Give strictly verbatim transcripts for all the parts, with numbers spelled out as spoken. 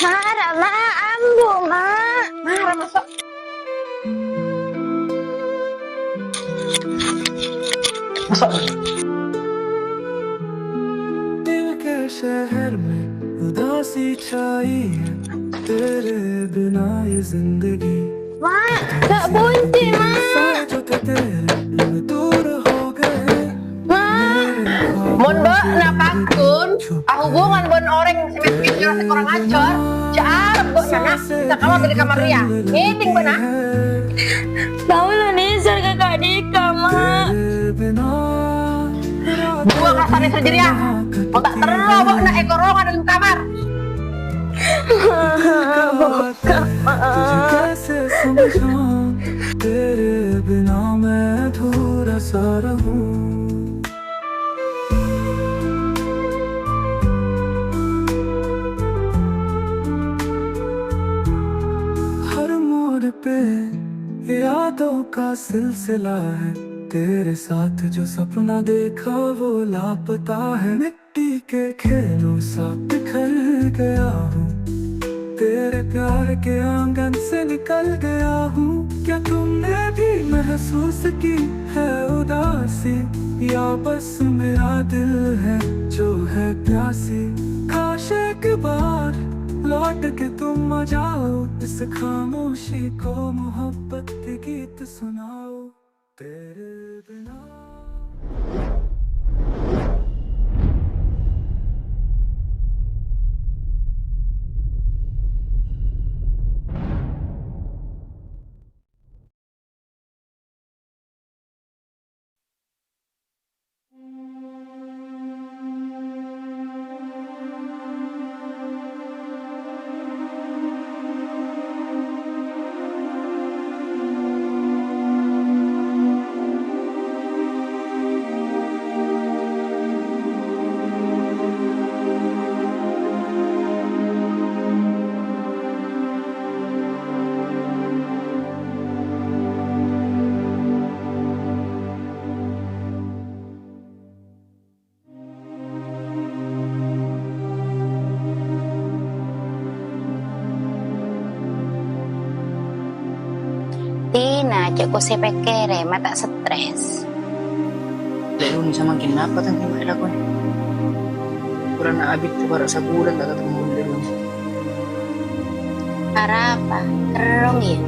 Mara, Ma', ambu, Ma'. Mara, maso'. Maso'. दिल के शहर में उदासी छाई है, तेरे बिना ये जिंदगी Wa', gak bunci, Ma'. Ma'. Mon bâ'na pantun, ahubungan bân orèng sè mèskèn nyoro sè korang ajhâr, jhâ' arep bâ'na, na', bisa kalowar dâri kamar rèya. Ngèdhing bâ'na. Kaulâ nèser ka ka'dhika, Ma'. Buwâng rassa nèser jârèya. Mon ta' terro bâ'na èkorong è dâlem kamar. Buka, Ma'. तुझे कैसे समझाऊं, तेरे बिना मैं अधूरा सा रहूं। हर मोड़ पे यादों का सिलसिला है, तेरे साथ जो सपना देखा वो लापता है। मिट्टी के खेलों सा बिखर गया हूँ, तेरे प्यार के आंगन से निकल गया हूँ। क्या तुमने भी महसूस की है उदासी, या बस मेरा दिल है जो है प्यासी? काश एक बार लौट के तुम आ जाओ, इस खामोशी को मोहब्बत के गीत सुनाओ। तेरे बिना Tina, cè' ko sè pèkkèrè, ma' ta' stres. Lè' Roni samangkèn napa tang sè ma' èlakonè? Polana abit para' sabulân ta' katemmo Lè' Roni. Arapa? Terrong, yâ?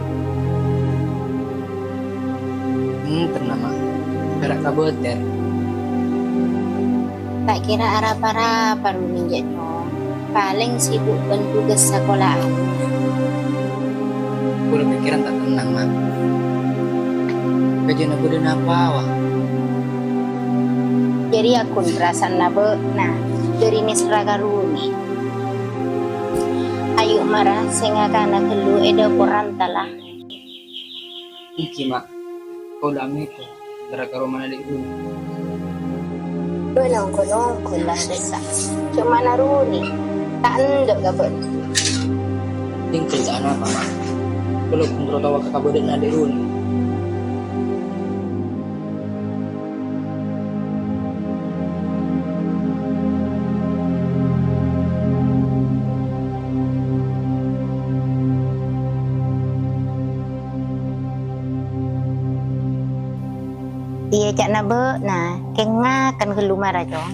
Hmm, tenang, Ma'. Bârâ' kabâtèr. Ta' kèra arapa-rapa, Roni, jâ', Cong. Palèng sibuk bân tugas sakola'an. Kaulâ pèkkèran ta' tenang, Ma'. Kajâna bâdâ napa, wa? Jârèya ghun perasaanna bâ'na, jârèya nèserra ka Roni. Ayu mara sè ngakana ghâllu è dâporan, tala. Èngghi, Ma'. Kaulâ amèghâ, gara-gara romana Lè' Roni. Bâ'na ongghu-ongghu la sèsa. Coma Roni, ta' endâ' ka bâ'na. Dingkel ta' anapa, Ma'. Kaulâ ghun terro taowa ka kabâdâ'ânna Lè' Roni. Iyâ, ca'na bâ'na, kèng ngakan ghâllu mara, Cong.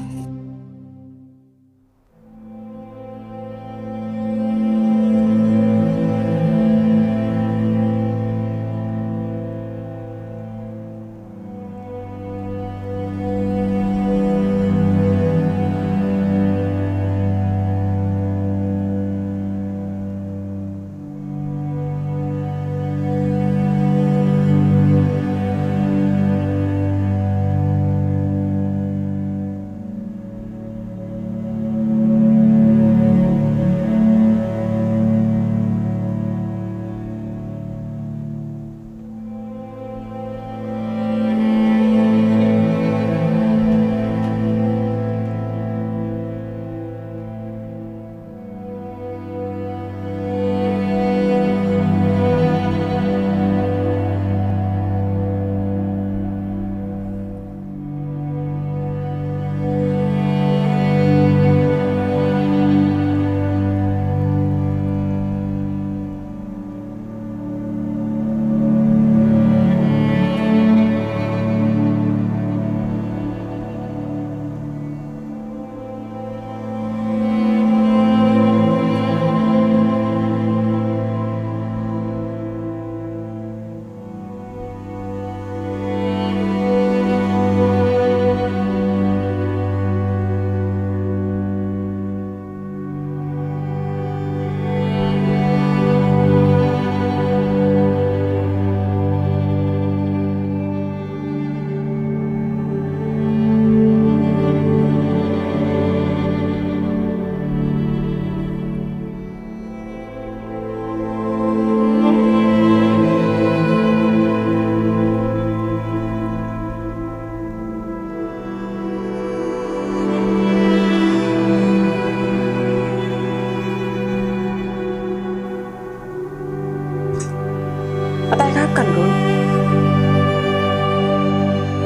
Kan, Run?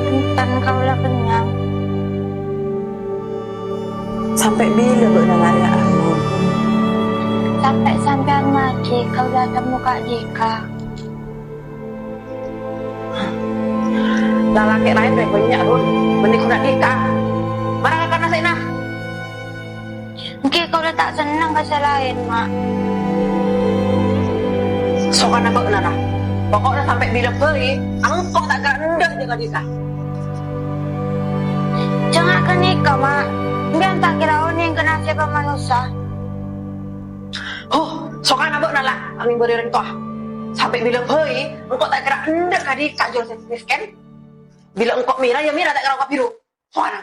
Bhunten, kaulâ kennyang. Sampè' bilâ bâ'na la rèya aron? Sampè' sampèyan maghi kaulâ atemmo ka'dhika. Lalakè' laèn rè bânnya', Run. Mending ghun ka'dhika. Mara kakana sèna. Èngghi kaulâ ta' senneng ka sè laèn, Ma'. Sokana bâ'na, la. Poko'na sampè' bilâ bhâi, engko' ta' kèra endâ' jâ' ka'dhika. Jhâ' nga' ghânèka, Ma'. Sampèyan ta' kèra onèng ka nasèbhâ manossa. Huh, sokana bâ'na, la. Amèng bâri' orèng towa. Sampè' bilâ bhâi, engko' ta' kèra endâ' ka'dhika jâ' sè mèskèn. Bilâ engko' mèra, yâ mèra, ta' kèra kabiru. Sokana.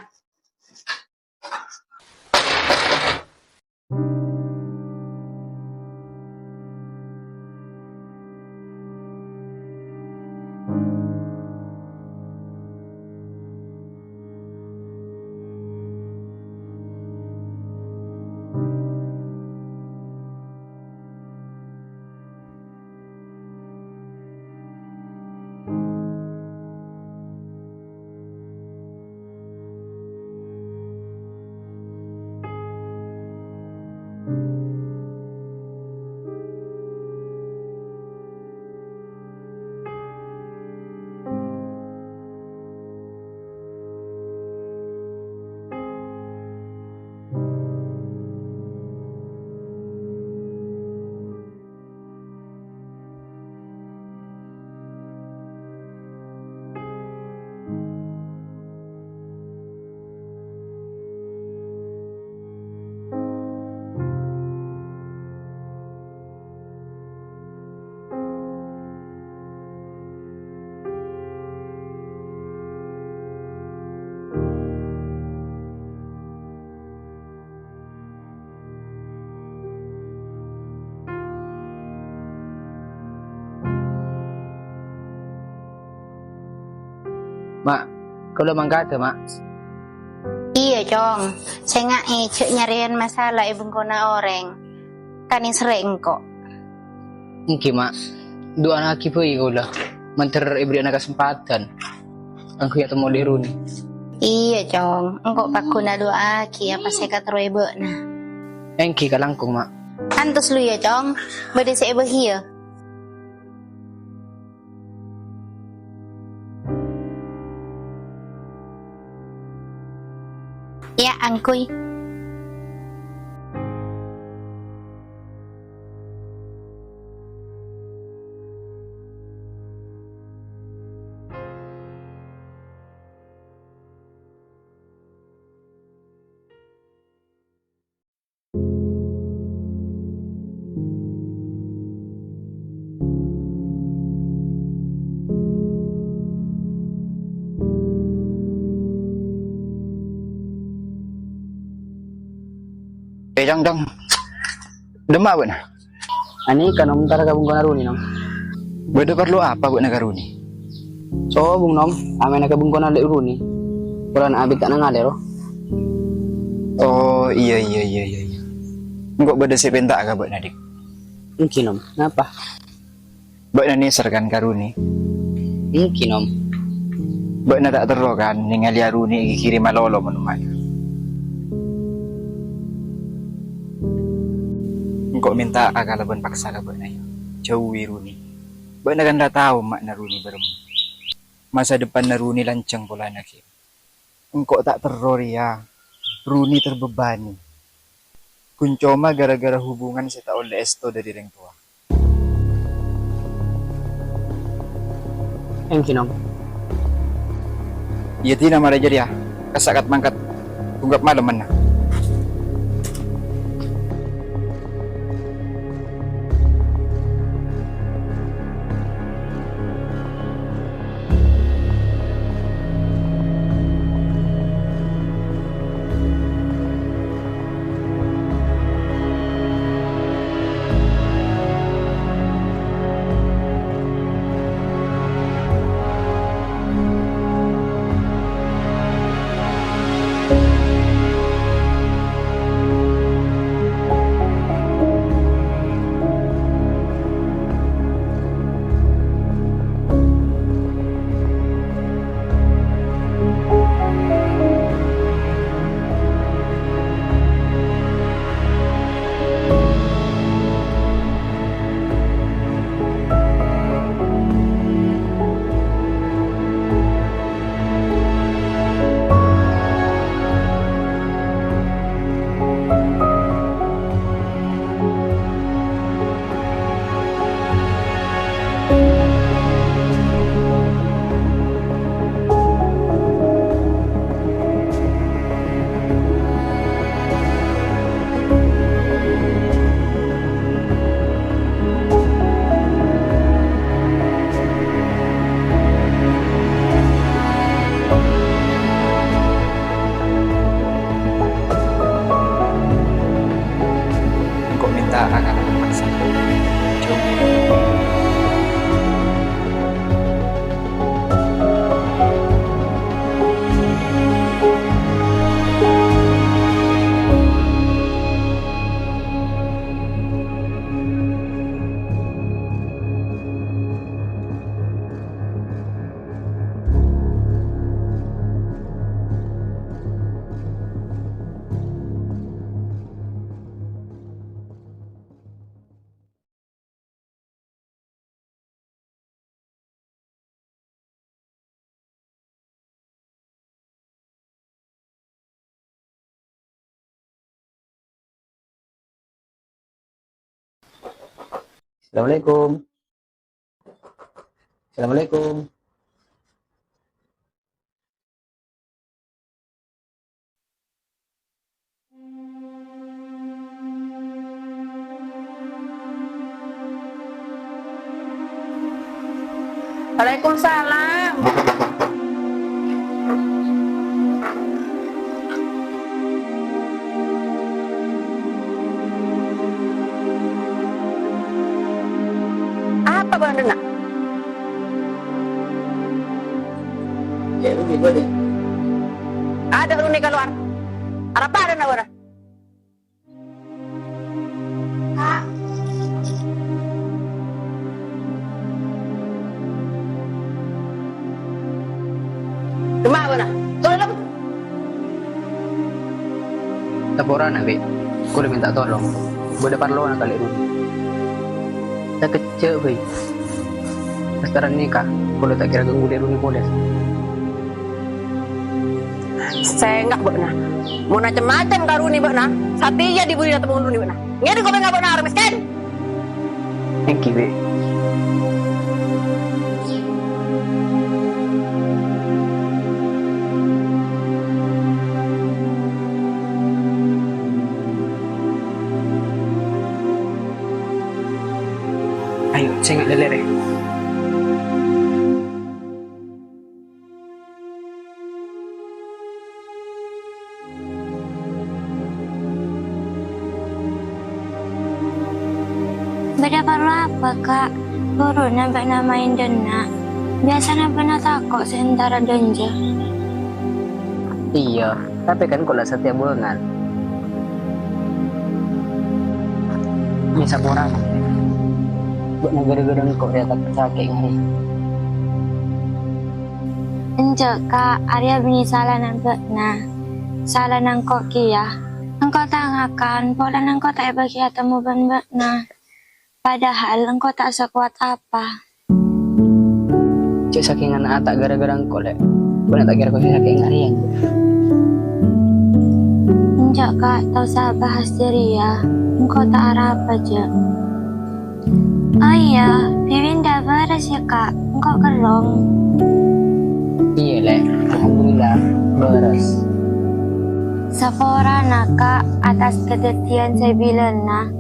Ma', kaulâ mangkadhâ, Ma'. Iyâ, Cong. Sènga'è jhâ' nyarèyan masalah è bengkona orèng. Kanèserrè engko'. Èngghi, Ma'. Du'aaghi bhâi kaulâ, mandhâr èbherri'ana kasempadhân kaangghuy atemmo Dhi' Runi. Iyâ, Cong. Engko' pagghun adu'aaghi apa sè èkaterrowè bâ'na. Èngghi kalangkong, Ma'. Antos lu, yâ, Cong. Bâdâ sè èbâghi, yâ. Yâ, angghuy. Eh, Cong, Cong. Dâ'emma bâ'na? Anèka, Nom, entara ka bengkona Runi, Nom. Bâdâ parlo apa bâ'na ka Runi? Sobung, Nom, amèna ka bengkona Lè' Runi. Polana abit ta' nangalè, ro. Oh, iyâ, iyâ, iyâ, iyâ, iyâ. Engko' bâdâ sè èpènta'a ka bâ'na, Dik. Èngghi, Nom. Napa? Bâ'na nèser, kan, ka Runi? Èngghi, Nom. Bâ'na ta' terro, kan, nèngalè Runi èghirima lolo mon emma'. Engko' mènta'a kalabân paksa ka bâ'na, yâ. Jhâuwi Runi. Bâ'na kan la tao emma'na Runi bârâmma. Masa depanna Runi lanjhâng polana ghi'. Engko' ta' terro rèya, Runi terbebani. Ghun coma gara-gara hubungan sè ta' ollè èsto dhâri rèng towa. Èngghi, Nom. Iyâ, dina marè jârèya, kassa' kat-mangkat, ghun kat-malem mennang. Assalamualaikum. Assalamualaikum. Waalaikumsalam. Apa bâ'na? Adâ' Roni kalowar. Arapa adâ'na bâ'na? Kemma bâ'na? Tolong. Saporana, Wi. Kaulâ mènta tolong. Bâdâ parlona kalè Roni. Sakejjhâ', Wi. Pas tarèng nèka, kaulâ ta' kèra ganggu Lè' Roni polè. Sènga' bâ'na. Mon cem-macem ka Roni bâ'na, satèya dhi-budhina temmon Roni bâ'na. Ngèrèng kopèngnga bâ'na, orèng mèskèn. Èngghi, Wi. Ayo, sènga' lèlèrè. Bâdâ parlo apa, Ka'? Buruna bâ'na maèn dâ' enna'. Biyasana bâ'na tako' sè entara dânjâ. Iyâ. Tapè kan kaulâ satèya buwângan. Mè' saporana. Bâ'na ghârâ-ghârâ engko' rèya ta' sakè' ngarè. Enjâ', Ka', arèya bânnè salana bâ'na. Salana engko' kèya. Engko' ta' ngakan, polana engko' ta' èbâghi atemmo bân bâ'na. Padahal engko' ta' sakowat apa. Jhâ' sakènga ata' ghârâ-ghârâ engko', Lè'. Bâ'na ta' kèra kosè sakènga rèya, Jhâ'. Enjâ', Ka', ta' osa bahas jârèya. Engko' ta' arapa, Jhâ'. Oh iyâ, Bi' Winda bârâs, yâ, Ka'. Engko' kerrong. Iyâ, Lè'. Alhamdulillah, bârâs. Saporana, Ka', atas kadhâddhiyân sè bilâna.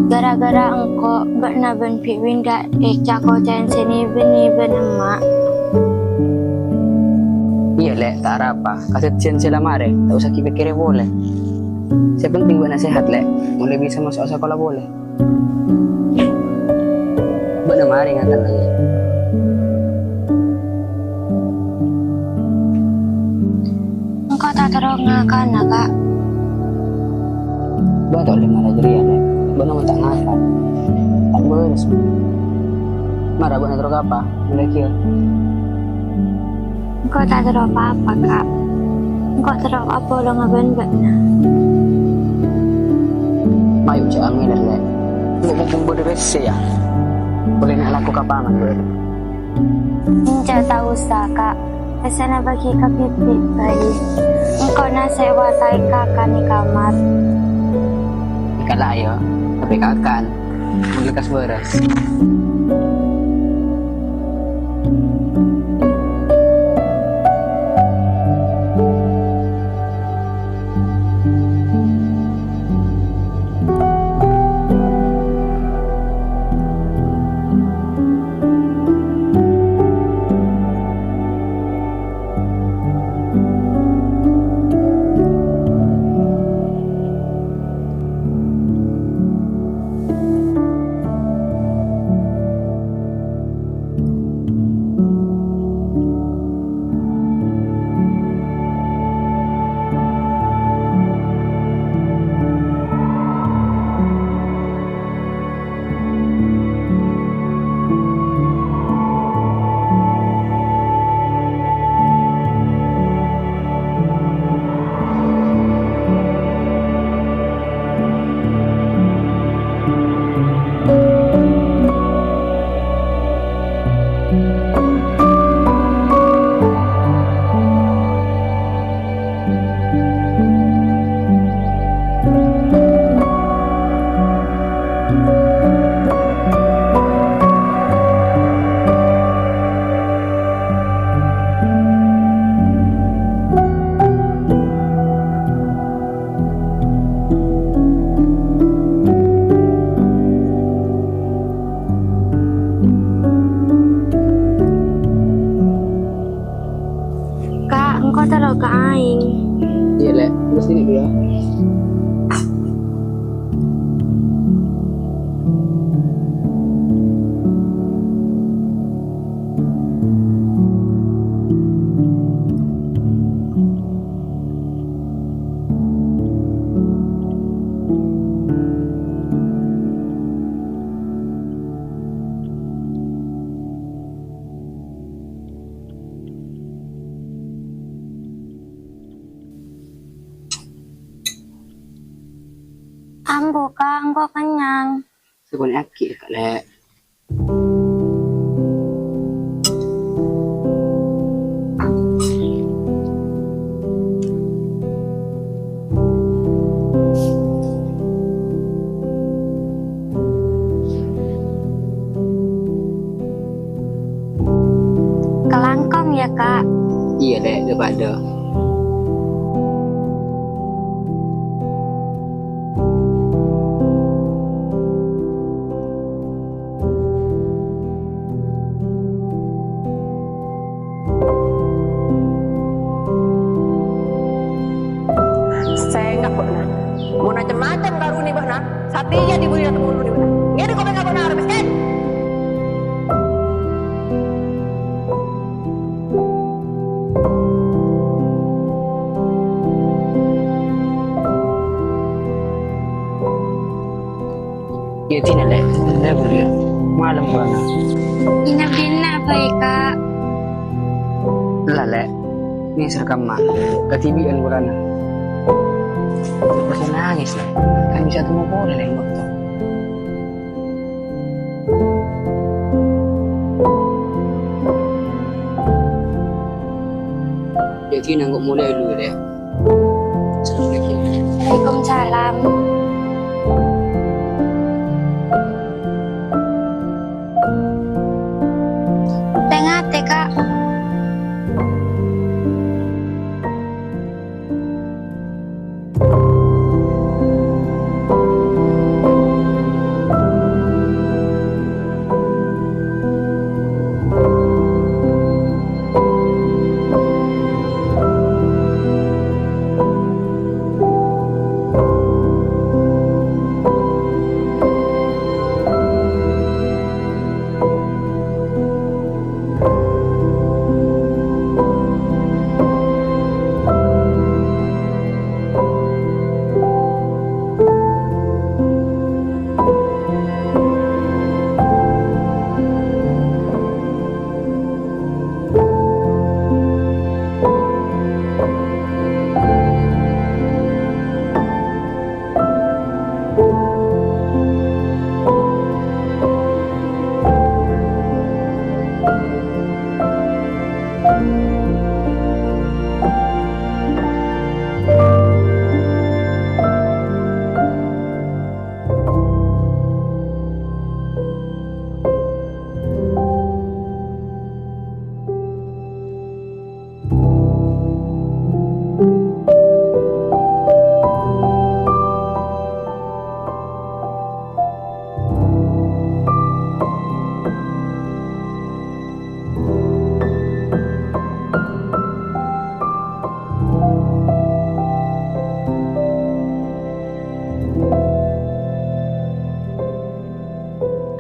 Ghârâ-ghârâ engko', bâ'na bân Bi' Winda èca-koca'èn sè nè-bânnè bân emma'. Iyâ, Lè', ta' arapa. Kadhâddhiyân sè la marè, ta' osa èpèkkèrè polè. Sè penting bâ'na sehat, Lè'. Molè bisa maso' sakola polè. Bâ'na marè ngakan, Lè'. Engko' ta' terro ngakana, Ka'. Bâ' ta' ollè mara jârèya, Lè'. Bâ'na mon ta' ngakan, ta' bârâs. Mara bâ'na terro kapa? Bilâ kèya. Engko' ta' terro pa-apa, Ka'. Engko' terro apolonga bân bâ'na. Mayu jhâ' angèl, Lè'. Engko' mumpung bâdâ pèssè, yâ. Polè nè' alako ka paman, Lè'. Enjâ' ta' osa, Ka'. Pèssèna bâgi ka Bibi bhâi. Engko' na sè èwataè kakan è kamar. Èkala, yâ, tapè kakan. Mon lekkas bârâs. Engko' kennyang. Sakonè'aghi, Ka', Lè'. Kalangkong ya, Ka'. Iyâ, Lè', dhâ-padâ. Sènga' bâ'na. Mon cem-macem ka Roni bâ'na, satèya dhibi' rèya temoroni bâ'na. Ngèdhing kopèngnga bâ'na, orèng mèskèn! Iyâ, dinah, Lè'. Lè', bâriyâ. Malem bâ'na. Dinah-dinah bhâi, Ka'. Ella, Lè'. Nèser kamma. Kadhibi'ân bârâna. Terros nangès, Lè'. Kan bisa temmo polè laèn bâkto. Jadi, nangko' molè lu, Lè'. Assalamualaikum. Waalaikumsalam. Tè-ngatè, Ka'.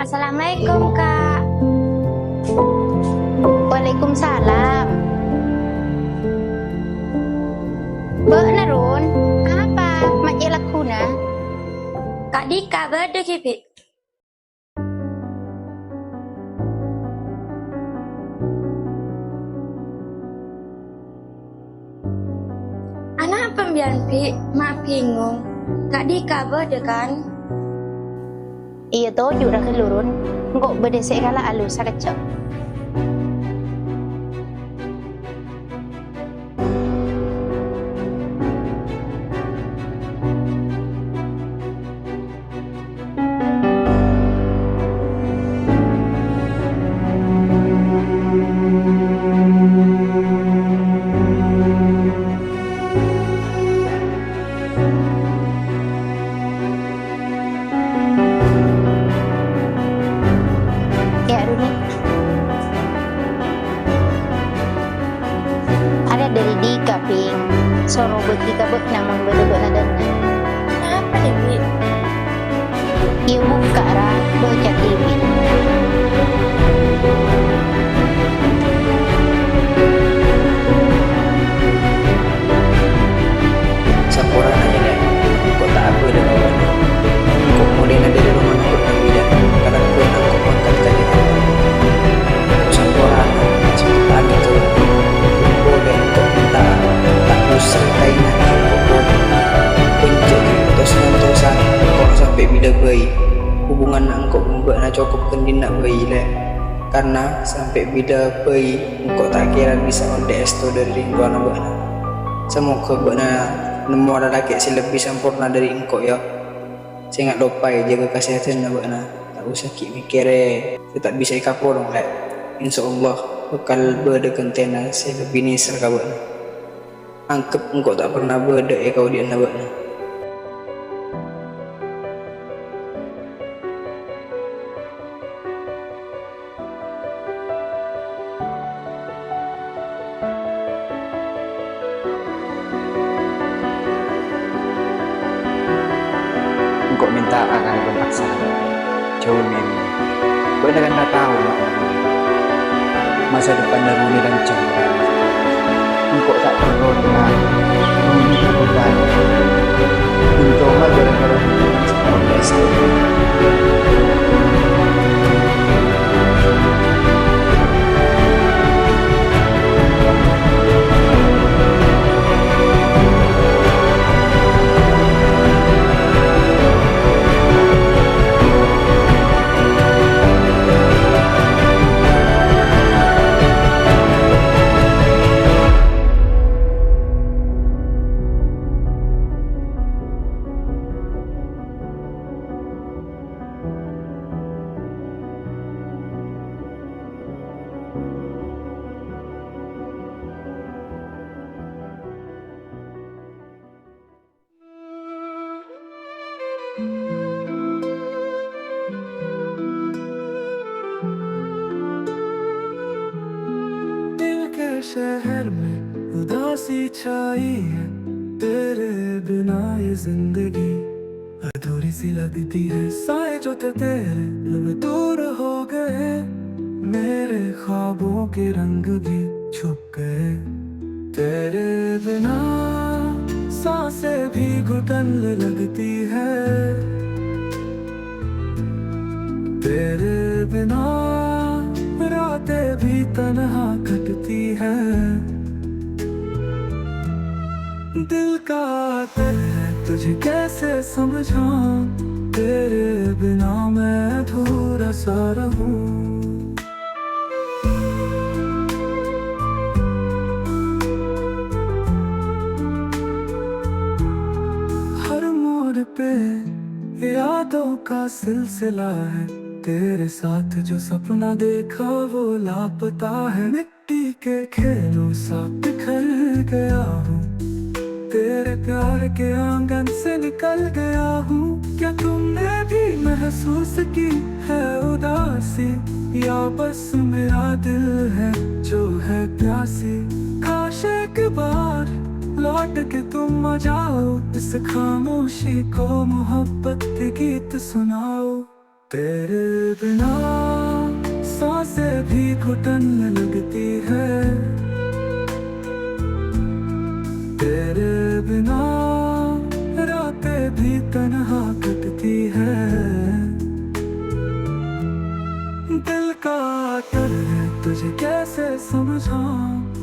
Assalamualaikum, Ka'. Waalaikumsalam. Bâ'na, Run, apa ma' cè' lagghuna? Ka'dhika bâdâ ghi', Bi'? Anapa sampèyan, Bi', ma' bingung? Ka'dhika bâdâ, kan? Iyâ, toju' ra ghâllu, Run. Engko' bâdâ sè èkala' alu sakejjhâ'. Yâ, Runi. Arèya dâri dhika, Ping? Soro bâghi ka bâ'na mon bâdâ bâ'na dânna'. Napa, Dewi? Iyâ, bukka', ra, baca T V. Saporana, yâ, Lè'. Engko' ta' abâlâ ka bâ'na. Engko' molèna dâri romana bâ'na bilâ, kalabân engko' mangkat ka Jakarta. Engko' saporana, sè tepa'aghi ka bâ'na. Polè engko' mènta'a, ta' osa kaènga engko' polè. Bân jhâ' tos-ngantosan, engko' sampè' bilâ Bâ'na cokop ghândhina bhâi, Lè', karna sampè' bilâ bhâi engko' ta' kèra bisa ollè èsto dhâri rèng towana bâ'na. Samoghâ bâ'na nemmo lalakè' sè lebbi samporna dhâri engko', yâ. Sènga' loppaè jâgâ kasèhadhânna bâ'na. Ta' osa ghi' mèkkèrè sè ta' bisa èkapolong, Lè'. Insyaallah bhâkal bâdâ ghântèna sè lebbi nèser ka bâ'na. Angghep engko' ta' perna bâdâ è kaodi'ânna bâ'na. Engko' mènta'a ka bâ'na paksa. Jhâuwi mèmè. Bâ'na kan ta' tao, Ma'. Masa depanna Roni lanjhâng. Engko' ta' parlo, Ma'. Roni terluka. Untoma gara-gara protes. दिल के शहर में उदासी छाई है, तेरे बिना ये जिंदगी अधूरी सी लगती है। साए जो थे तेरे, अब दूर हो गए, मेरे ख्वाबों के रंग भी छुप गए। तेरे बिना सांसें भी घुटन लगती है। तेरे बिना रातें भी तन्हा कटती है। दिल का दर्द है, तुझे कैसे समझाऊं? तेरे बिना मैं अधूरा सा रहूं। हर मोड़ पे यादों का सिलसिला है, तेरे साथ जो सपना देखा वो लापता है। मिट्टी के खेलों सा बिखर गया हूँ, तेरे प्यार के आंगन से निकल गया हूँ। क्या तुमने भी महसूस की है उदासी, या बस मेरा दिल है जो है प्यासी? काश एक बार लौट के तुम आ जाओ, इस खामोशी को मोहब्बत के गीत सुनाओ। तेरे बिना सांसें भी घुटन लगती है, तेरे बिना रातें भी तन्हा कटती है। दिल का दर्द है, तुझे कैसे समझाऊं?